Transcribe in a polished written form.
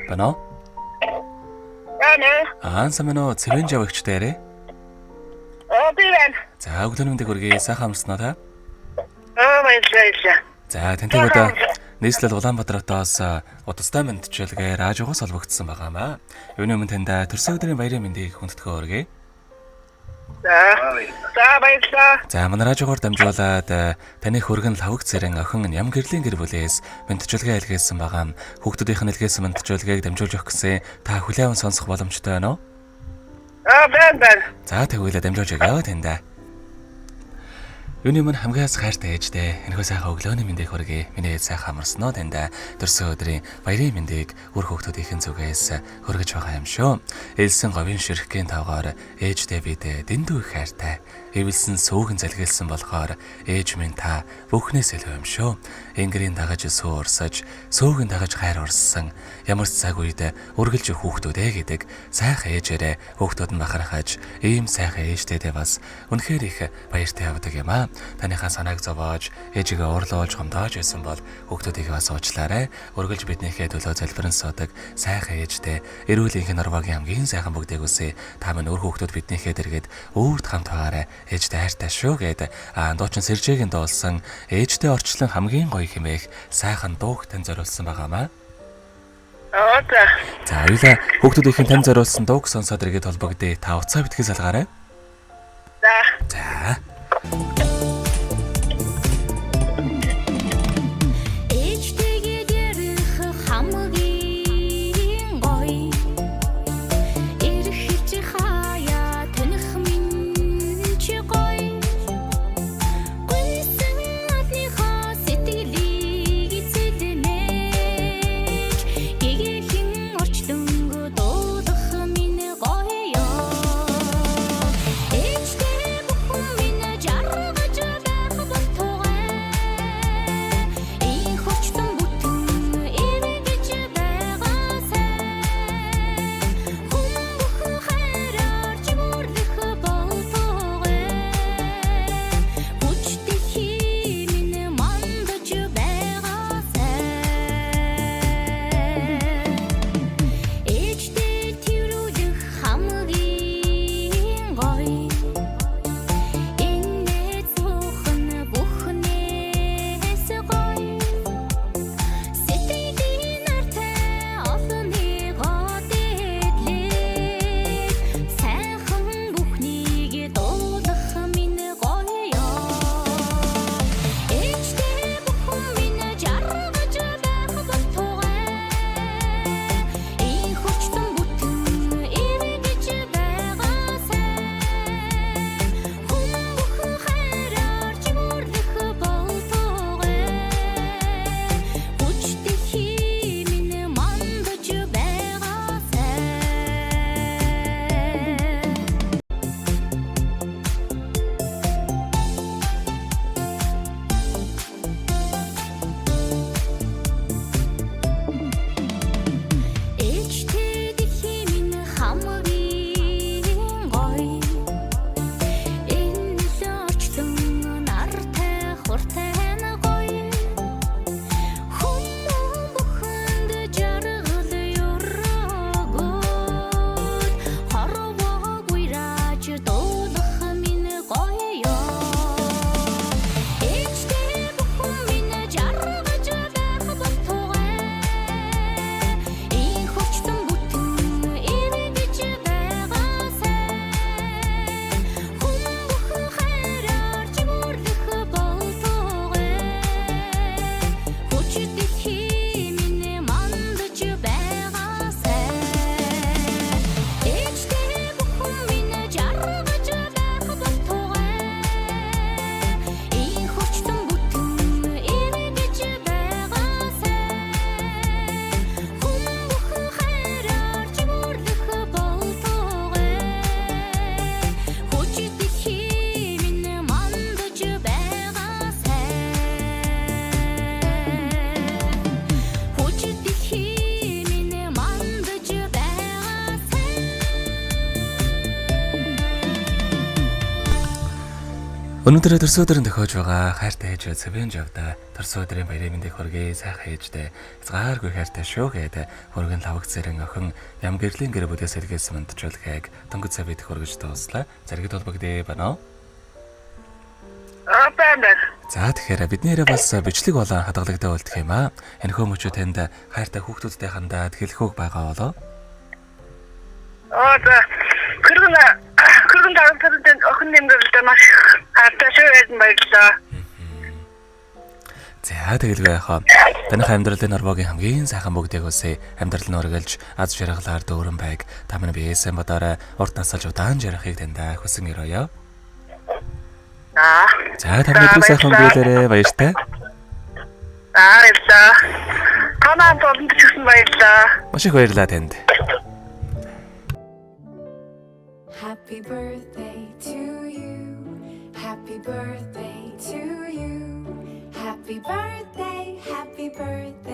Байна уу? Байна. Аа, сайн байна уу? Цэвэн жавагч дээрээ. Оо би байна. За, өглөөний мэндийг хүргэе. Сайхан амарсан уу та? Аа баярлалаа баярлалаа. За, тантай удаа нийслэл Улаанбаатар хотоос удастай мэндчилгээ радиогоос холбогдсон байгаамаа. Юуны өмнө танд төрсөн өдрийн баярын мэндийг хүндэтгэн хүргэе. За. За баярлалаа. За, манай радиогоор дамжуулаад таны хөргөн лавг цэрэн охин ям гэрлийн гэр бүлээс мэндчилгээ илгээсэн байгаа. Хүүхдүүдийнх нь илгээсэн мэндчилгээг дамжуулж өгөх гэсэн та хүлээн сонсох боломжтой байна уу? Аа байна байна. За тэгвэл дамжуулж өгөө танд. Юуны өмнө хамгийн хайртай ээжтэй энэхүү сайхан өглөөний мэндийг хүргэе. Миний ээж сайхан амарсан уу танд төрсөн өдрийн баярын мэндийг үр хүүхдүүдийн зүгээс хүргэж байгаа юм шүү. Элсэн говийн ширхгийн тавгаар ээжтэй бид дэндүү их хайртай. Эвэлсэн сүүгэн залгийлсэн болохоор ээж минь та бүхнээс илүү юм шүү. Энгэрийн дагаж сүү урсаж, сүүгэн дагаж хайр урссан. Ямар ч цаг үед үргэлж хүүхдүүдээ гэдэг сайхан ээжээрээ хүүхдүүд нь бахархаж, ийм сайхан ээжтэйдээ бас үнэхээр их баяртай явдаг юм аа. Таныхаа санааг зовоож, ээжигээ уурлуулж гомдоож байсан бол хүүхдүүдийг бас уучлаарай. Үргэлж биднийхээ төлөө залбирэн суудаг сайхан ээжтэй эрүүл энхэн норвогийн хамгийн сайхан бүгдийг үсэ. Та минь өөр хүүхдүүд биднийхээ дэргэд өөрт хамт байгаарай. Ээжтэй хайртай шүү гэд дуучин Сэржээгийн дуулсан ээжтэй орчлон хамгийн гоё хэмээх сайхан дууг тань зориулсан байгаамаа. Аа за. За хоёлаа хүүхдүүдийнх нь тань зориулсан дууг сонсоод эргээд холбогдъё. Та уцаа битгий салгаарай. За. За. Ээжтэйгээ ярих хамгийн гоё. Ирэх хич хаяа таних минь чи гоё. Гүнсэн адныхаа сэтгэлийг эцэдмэж гэгэхэн орчлонг дуудах минь гоё. Ээжтэй бүхэн минь жаргаж байх болтугай. Инх орчлон бүтэн эргэж Өнөөдөр төрсөн өдрийн тохиож байгаа хайртай ээж Цэвэн жавда төрсөн өдрийн баярын мэндийг хүргэе. Сайхан ээжтэй хязгааргүй хайртай шүү гээд хөргөн лавг зэрэн охин ям гэрлийн гэр бүлээс сэргээсэн мандчуулгыг дөнгөж цай бид хөргөж дууслаа. Зэрэгэд холбогдъё байна уу? Аа байна байна. За тэгэхээр бидний яриа бас бичлэг болон хадгалагдаа үлдэх юм аа. Энэхүү мөчөө танд хайртай хүүхдүүдтэй хандаад хэлэх үг байгаа болоо. Аа за. Хөргөн хөргөн дарамтанд охин нэмгэрэлдэ маш хайртай шүү гэж баярлалаа. За тэгэлгүй яхаа. Таных амьдралын орвогийн хамгийн сайхан бүгдийг үсэ. Амьдрал нь үргэлж аз жаргалаар дүүрэн байг. Та минь биеэсэн бодоорой. Урт насалж удаан жаргахыг таньда хүсэн өрөөё. За. За та бүхэн сайхан биелээрэй. Баяртай. Аа баярлалаа. Танаа болонд ч гэсэн баярлалаа. Маш их баярлалаа танд. Happy birthday to you. Happy birthday to you. Happy birthday, happy birthday.